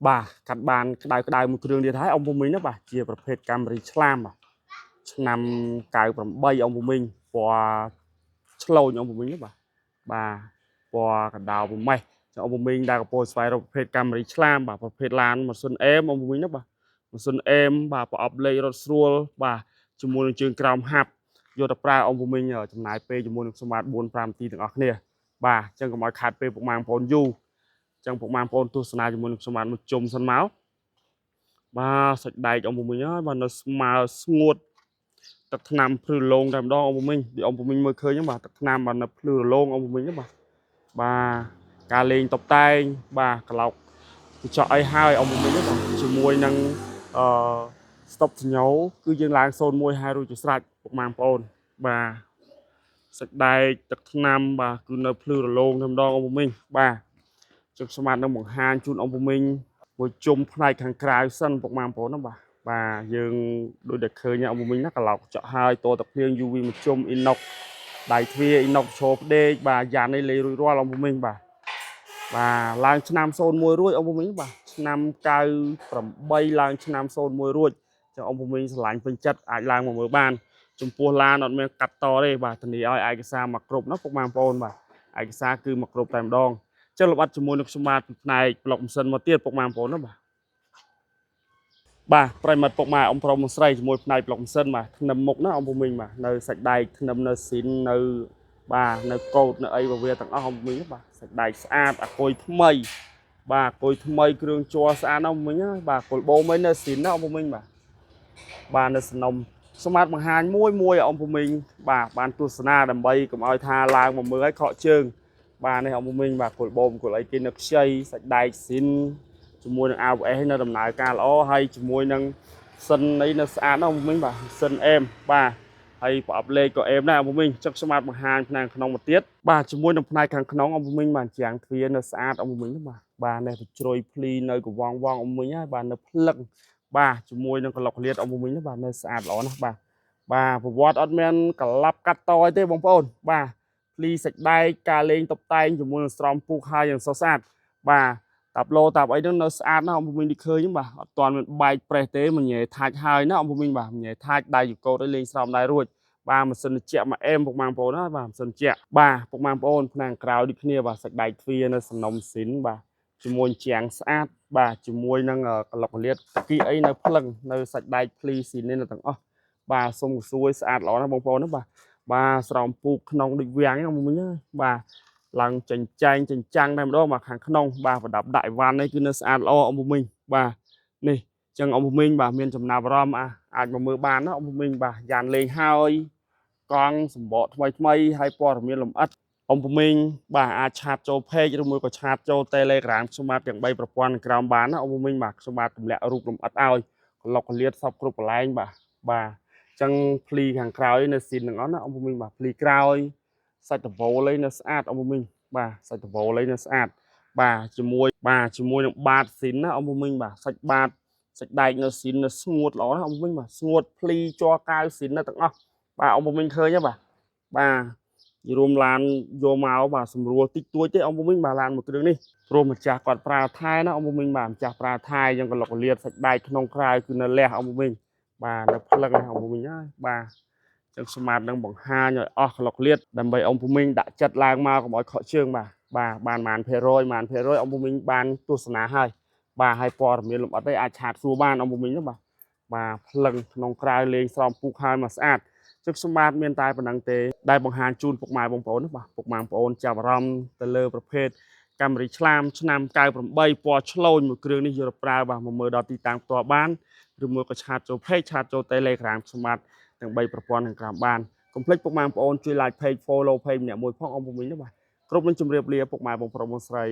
បាទកាត់បានក្តៅក្តៅមួយគ្រឿងទៀតហើយអង្គពុំមីងណាបាទជាប្រភេទ Camry ឆ្លាមបាទឆ្នាំ98អង្គពុំមីងពណ៌ឆ្លូញអង្គពុំមីងណាបាទបាទពណ៌កណ្ដោប្រមេះចុះអង្គពុំមីងដែលកំពុងស្វែងរកប្រភេទ Camry ឆ្លាមបាទប្រភេទឡានម៉ាស៊ីនអេមអង្គពុំមីងណាបាទម៉ាស៊ីនអេមបាទប្រអប់លេខរត់ស្រួលបាទជាមួយនឹងជើងក្រោមហាប់យកទៅប្រើអង្គពុំមីងចំណាយពេលជាមួយនឹងសម្បត្តិ4 5នាទីទាំងអស់គ្នាបាទអញ្ចឹងកុំឲ្យខាតពេលពុកម៉ែបងប្អូនយូរ ចឹងពុកម៉ែបងប្អូនទស្សនាជាមួយនឹងខ្ញុំបាទមួយជុំសិនមកបាទសាច់ដែកអង្គពុំមីងហើយបាទនៅស្មើស្ងួតទឹកថ្នាំភ្លឺរលោងតែម្ដងអង្គពុំមីងដូចអង្គពុំមីងមើលឃើញហ្នឹងបាទទឹកថ្នាំបាទនៅភ្លឺរលោងអង្គពុំមីងហ្នឹងបាទបាទការលេងតុបតែងបាទក្លោកកញ្ចក់អីហើយអង្គពុំមីងហ្នឹងបាទជាមួយនឹងអឺស្តុបសញ្ញោគឺយើងឡើង01ហើយរួចជាស្រេចពុកម៉ែបងប្អូនបាទសាច់ដែកទឹកថ្នាំបាទគឺនៅភ្លឺរលោងតែម្ដងអង្គពុំមីងបាទ ជុំស្មាតនឹងបង្ហាញជូនអង្គពុំមីងមួយជុំផ្នែកខាងក្រៅសិនពុកម៉ែបងប្អូនណាបាទបាទយើងដូចតែឃើញអង្គពុំមីងណាកឡោកចក់ហើយតតភ្លៀង UV មួយជុំអ៊ីណុកដៃទ្វារអ៊ីណុកឈរផ្ដេកបាទយ៉ាននេះលេរួចរាល់អង្គពុំមីងបាទបាទឡើងឆ្នាំ01រួចអង្គពុំមីងបាទឆ្នាំ98ឡើងឆ្នាំ01រួចចឹងអង្គពុំមីងស្រឡាញ់ពេញចិត្តអាចឡើងមកមើលបានចំពោះឡានអត់មានកាត់តទេបាទធានាឲ្យឯកសារមកគ្រប់ណាពុកម៉ែបងប្អូនបាទឯកសារគឺមកគ្រប់តែម្ដង ចឹងលម្អិតជាមួយនឹងខ្ញុំបាទពីផ្នែកប្លុកម៉ាស៊ីនមកទៀតពុកម៉ែបងប្អូនណាបាទបាទប្រិមត្តពុកម៉ែអ៊ំប្រុសមួយស្រីជាមួយផ្នែកប្លុកម៉ាស៊ីនបាទធ្នឹមមុខណាអ៊ំពូមីងបាទនៅសាច់ដែកធ្នឹមនៅស៊ីននៅបាទនៅកោតនៅអីវវាទាំងអស់អ៊ំពូមីងណាបាទសាច់ដែកស្អាតអាគុយថ្មីបាទអាគុយថ្មីគ្រឿងជ័រស្អាតណាស់អ៊ំពូមីងណាបាទគល់បោមិននៅស៊ីនណាអ៊ំពូមីងបាទបាទនៅសំណុំស្មាតបង្ហាញមួយមួយអ៊ំពូមីងបាទបានទស្សនាដើម្បីកុំឲ្យថាឡើងមកមើលឲ្យខកជើង បាទនេះអង្គមីងបាទគល់បូមគល់អីគេនៅខ្ចីសាច់ដែកស៊ីនជាមួយនឹង AOS នៅដំណើរការល្អហើយជាមួយនឹងសិនអីនៅស្អាតណាស់អង្គមីងបាទសិនអេមបាទហើយប្រអប់លេខក៏អេមដែរអង្គមីងចឹកស្មាតបង្ហាញផ្នែកក្នុងមកទៀតបាទជាមួយនឹងផ្នែកខាងក្នុងអង្គមីងបាទជាងទ្វារនៅស្អាតអង្គមីងបាទបាទនេះបជ្រុយភ្លីនៅកវងវងអង្គមីងហើយបាទនៅភ្លឹងបាទជាមួយនឹងក្លុកលៀតអង្គមីងបាទនៅស្អាតល្អណាស់បាទបាទប្រវត្តិអត់មានក្លាប់កាត់តអីទេបងប្អូនបាទ ភ្លីសាច់ដែកការលេងតុបតែងជាមួយនឹងស្រោមពូកហើយយ៉ាងស្រស់ស្អាតបាទតាប់ឡូតាប់អីហ្នឹងនៅស្អាតណាស់អង្គពុំមីងដូចឃើញហ្នឹងបាទអត់ទាន់មានបែកប្រេះទេមញ៉េថាច់ហើយណាអង្គពុំមីងបាទមញ៉េថាច់ដៃយូកូតឲ្យលេងស្រោមដៃរួចបាទម៉ាស៊ីនត្រជាក់មកអេមពុកម៉ែបងប្អូនណាបាទម៉ាស៊ីនត្រជាក់បាទពុកម៉ែបងប្អូនផ្នែកក្រោយដូចគ្នាបាទសាច់ដែកទ្វារនៅសំណុំស៊ីនបាទជាមួយជាងស្អាតបាទជាមួយនឹងក្លុកលៀតតាគីអីនៅភ្លឹងនៅសាច់ដែកភ្លីស៊ីននេះនៅទាំងអស់បាទសុំកសួយស្អាតល្អណាស់បងប្អូនណាបាទ បាទស្រោមពូកក្នុងដូចវាំងហ្នឹងមិញហើយបាទឡើងចិញ្ចែងចិញ្ចាំងតែម្ដងបាទខាងក្នុងបាទប្រដាប់ដាក់អីវ៉ាន់នេះគឺនៅស្អាតល្អអ៊ំពូមីងបាទនេះអញ្ចឹងអ៊ំពូមីងបាទមានចំណាប់អារម្មណ៍អាអាចមកមើលបានណាអ៊ំពូមីងបាទយ៉ានលេងហើយកង់សម្បកថ្មីថ្មីហើយព័ត៌មានលម្អិតអ៊ំពូមីងបាទអាច chat ចូល page ឬមួយក៏ chat ចូល Telegram ខ្ញុំបាទទាំង3ប្រព័ន្ធក្រោមបានណាអ៊ំពូមីងបាទខ្ញុំបាទទម្លាក់រូបលម្អិតឲ្យកលុកកលៀតសពគ្រប់កន្លែងបាទបាទ ចឹងភ្លីខាងក្រោយនៅស៊ីនទាំងអស់ណាអង្គមីងបាទភ្លីក្រោយសាច់ដវលអីនៅស្អាតអង្គមីងបាទសាច់ដវលអីនៅស្អាតបាទជាមួយបាទជាមួយនឹងបាតស៊ីនណាអង្គមីងបាទសាច់បាតសាច់ដែកនៅស៊ីននៅស្ងួតល្អណាស់អង្គមីងបាទស្ងួតភ្លីជ័រកាវស៊ីននៅទាំងអស់បាទអង្គមីងឃើញទេបាទបាទរួមឡានយកមកបាទស្រួលតិចតួចទេអង្គមីងបាទឡានមួយគ្រឿងនេះព្រោះម្ចាស់គាត់ប្រើថែណាអង្គមីងបាទម្ចាស់ប្រើថែយ៉ាងកលុកកលៀតសាច់ដែកក្នុងក្រៅគឺនៅលះអង្គមីង បាទនៅផ្លឹងនេះអង្គពុំមីងហើយបាទចឹងស្មាតនឹងបង្ហាញឲ្យអស់ក្លុកលៀតដើម្បីអង្គពុំមីងដាក់ចិត្តឡើងមកកុំឲ្យខកជើងបាទបាទបានប៉ុន្មានភាគរយប៉ុន្មានភាគរយអង្គពុំមីងបានទស្សនាហើយបាទហើយព័ត៌មានលម្អិតអីអាច chat សួរបានអង្គពុំមីងណាបាទបាទផ្លឹងក្នុងក្រៅលេងស្រោមពូកហើយមកស្អាតចឹងស្មាតមានតែប៉ុណ្្នឹងទេដែលបង្ហាញជូនពុកម៉ែបងប្អូនណាបាទពុកម៉ែបងប្អូនចាប់អារម្មណ៍ទៅលើប្រភេទ Camry ឆ្លាមឆ្នាំ98ពណ៌ឆ្លូញមួយគ្រឿងនេះយកទៅប្រើបាទមកមើលដល់ទីតាំងផ្ទាល់បាន ឬមួយក៏ chat ចូល page chat ចូល Telegram ខ្ញុំបាទទាំង3ប្រព័ន្ធខាងក្រោមបានកុំភ្លេចពុកម៉ែបងប្អូនជួយ like page follow page ម្នាក់មួយផងអរគុណវិញណាបាទគ្រប់នឹងជម្រាបលាពុកម៉ែបងប្រុសបងស្រី។